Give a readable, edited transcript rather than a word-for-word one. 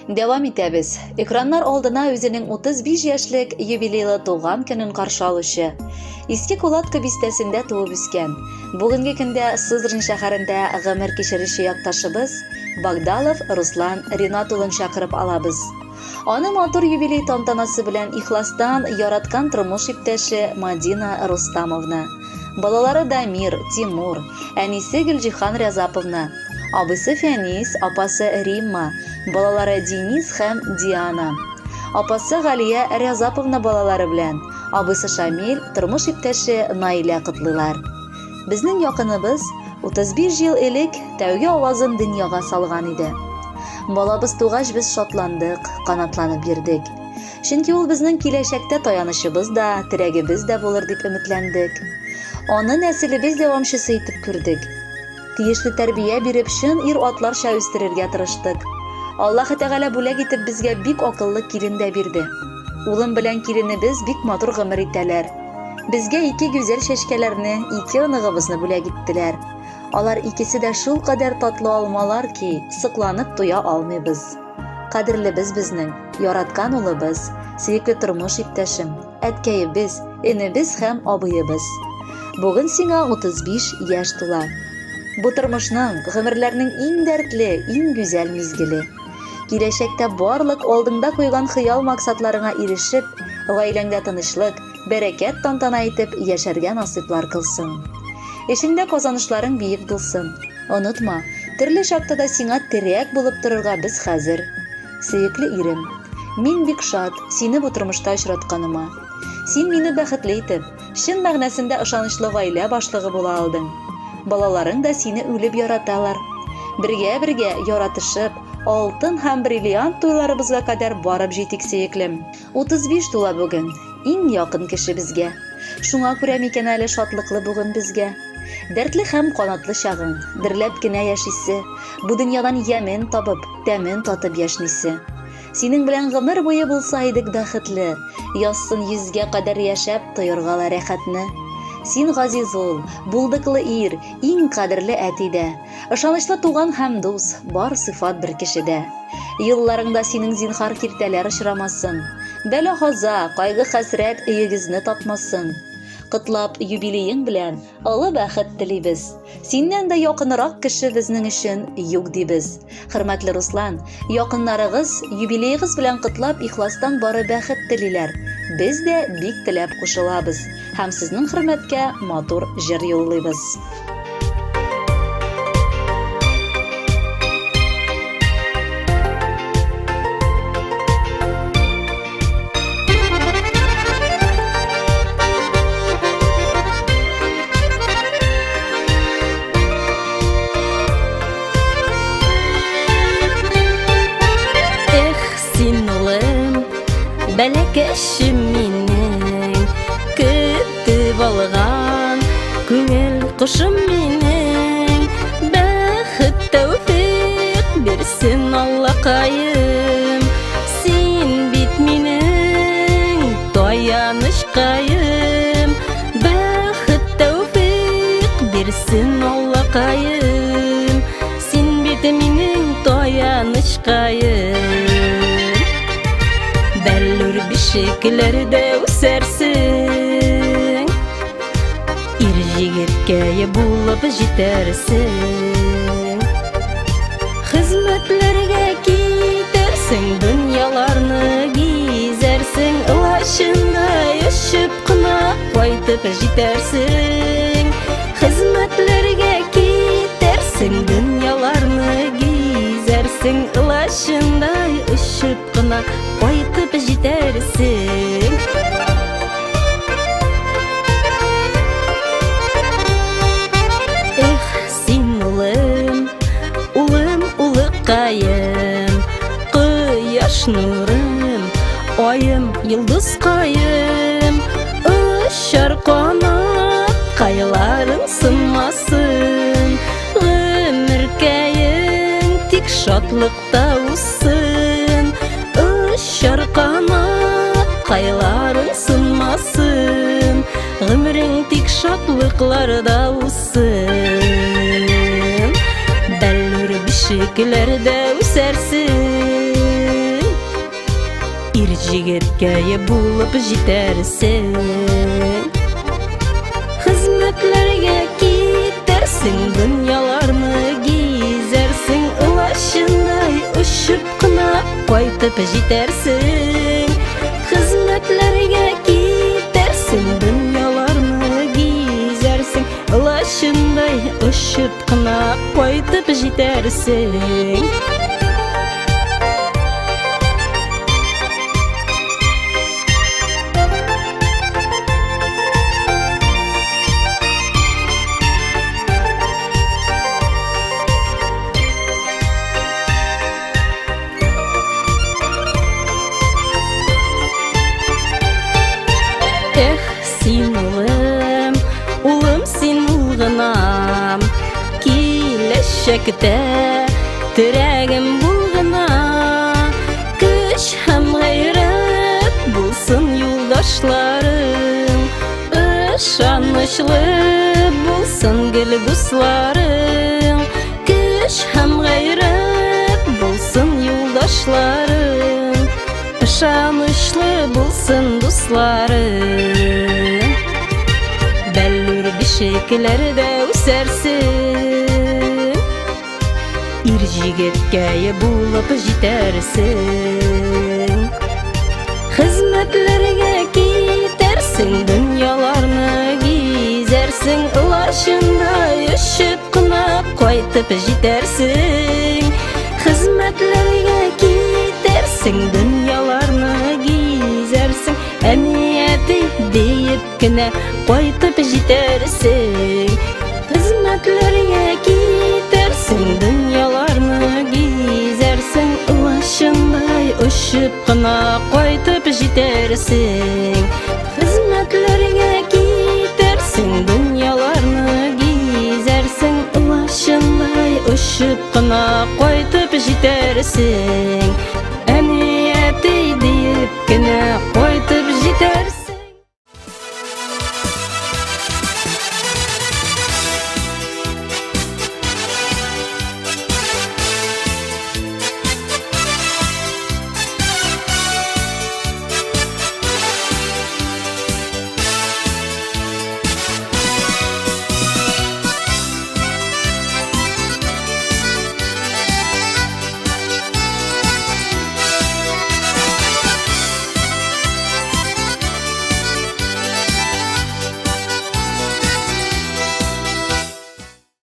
Дәвам итәбез. Экраннар алдына үзенең 35 яшьлек юбилейлы туган көнен каршы алучы, Иске Кулатка бистәсендә туып үскән, бүгенге көндә Сызрань шәһәрендә гомер кичерүче якташыбыз Багдалов Руслан Ринат улын чакырып алабыз. Аны матур юбилей тантанасы белән ихластан яраткан тормыш иптәше Мадина Рустамовна, балалары Дамир, Тимур, әнисе Гөлҗиһан Рязаповна, Абыйсы Фәнис, апасы Римма, балалары Денис һәм Диана. Апасы Галия Рязаповна балалары белән, абыйсы Шамил, тормыш иптәше Наилә котлыйлар. Безнең якыныбыз 35 ел элек тәүге авазын дөньяга салган иде. Балабыз тугач без шатландык, канатланып йөрдек. Чөнки ул безнең киләчәктә таянычыбыз да, терәгебез дә булыр дип өметләндек. Аны нәселебез дәвамчысы итеп күрдек. Тиешле тәрбия биреп, чын ир-атларча үстерергә тырыштык. Аллаһы Тәгалә бүләк итеп безгә бик акыллы килен дә бирде. Улым белән киленебез бик матур гомер итәләр. Безгә ике гүзәл чәчкәләрне, ике оныгыбызны бүләк иттеләр. Алар икесе дә шулкадәр татлы алмалар ки, сокланып туя алмыйбыз. Кадерлебез безнең, яраткан улыбыз, сөекле тормыш иптәшем, әткәебез, энебез һәм абыебыз. Бүген сиңа 35 яшь тула. Бу тормышның, гомерләрнең иң дәртле, иң гүзәл мизгеле. Киләчәктә барлык алдыңда куйган хыял-максатларыңа ирешеп, гаиләңдә тынычлык, бәрәкәт тантана итеп яшәргә насыйплар кылсын. Эшеңдә казанышларың биек булсын. Онытма, төрле чакта да сиңа терәк булып торырга без хәзер. Сөекле ирем, мин бик шат, сине бу тормышта очратканыма. Син мине бәхетле итеп, чын мәгънәсендә ышанычлы гаилә башлыгы була алдың. Балаларың да сине үлеп яраталар. Бергә-бергә, яратышып, алтын һәм бриллиант туйларыбызга кадәр барып җитик, сөеклем. 35 тула бүген, иң якын кеше безгә. Шуңа күрә микән әле шатлыклы бүген безгә? Дәртле һәм канатлы чагың, дөрләп кенә яшисе, бу дөньядан ямен табып, тәмен татып яшнисе. Синең белән гомер буе булса идек бәхетле, язсын йөзгә кадәр яшәп тоерга ла рәхәтне. Син газиз ул, булдыклы ир, иң кадерле әти дә. Ышанычлы туган һәм дус, бар сыйфат бер кешедә. Юлларыңда синең зинһар киртәләр очрамасын. Бәла-каза, кайгы-хәсрәт өегезне тапмасын. Котлап юбилеең белән олы бәхет телибез. Синнән дә якынрак кеше безнең өчен юк дибез. Хөрмәтле Руслан, якыннарыгыз юбилеегыз белән котлап ихластан бары бәхет телиләр. Без дә бик теләп кушылабыз һәм сезнең хөрмәткә матур җыр юллыйбыз. Эх, син улым, бәләкәчем минең, көтеп алган күңел кошым минең, бәхет тәүфик бирсен Аллакаем. Син бит минең таянычкаем, Бәхет тәүфыйк бирсен Аллакаем. Син бит минең таянычкаем. Бәллүр бишекләрдә үсәрсең, Ир җегеткәй булып җитәрсең. Хезмәтләргә китәрсең, дөньяларны гизәрсең, Лачындай очып кына кайтып җитәрсең. Хезмәтләргә китәрсең, дөньяларны гизәрсең, Лачындай очып кына кайтып җитәрсең. Эх, син улым, улым, улыкаем, кояш нурым, аем, йолдызкаем, очар канат кайларың сынмасын, гомеркәең тик шатлыкта узсын, очар канат кайларың сынмасын, гомерең тик шатлыкларда узсын. Бәллүр бишекләрдә үсәрсең. җегеткәе булып җитәрсең. Хезмәтләргә китәрсең, дөньяларны гизәрсең, лачындай очып кына кайтып җитәрсең. Хезмәтләргә китәрсең, дөньяларны гизәрсең, лачындай очып кына кайтып җитәрсең. Эх, син улым, улым син улгынам, киләчәктә терәгем булгына, көч һәм гайрәт булсын юлдашларың, ышанычлы булсын гел дусларың, көч һәм гайрәт булсын юлдашларың, ышанычлы булсын дусларың. Бәллүр бишекләрдә үсәрсең, ир җегеткәе булып җитәрсең. Хезмәтләргә китәрсең, дөньяларны гизәрсең, лачындай очып кына кайтып җитәрсең. Хезмәтләргә китәрсең, дөньяларны гизәрсең, әни әти диеп кенә кайтып җитәрсең. Хезмәтләргә китәрсең, дөньяларны гизәрсең, лачындай очып кына кайтып җитәрсең. Хезмәтләргә китәрсең, дөньяларны гизәрсең, лачындай очып кына кайтып җитәрсең.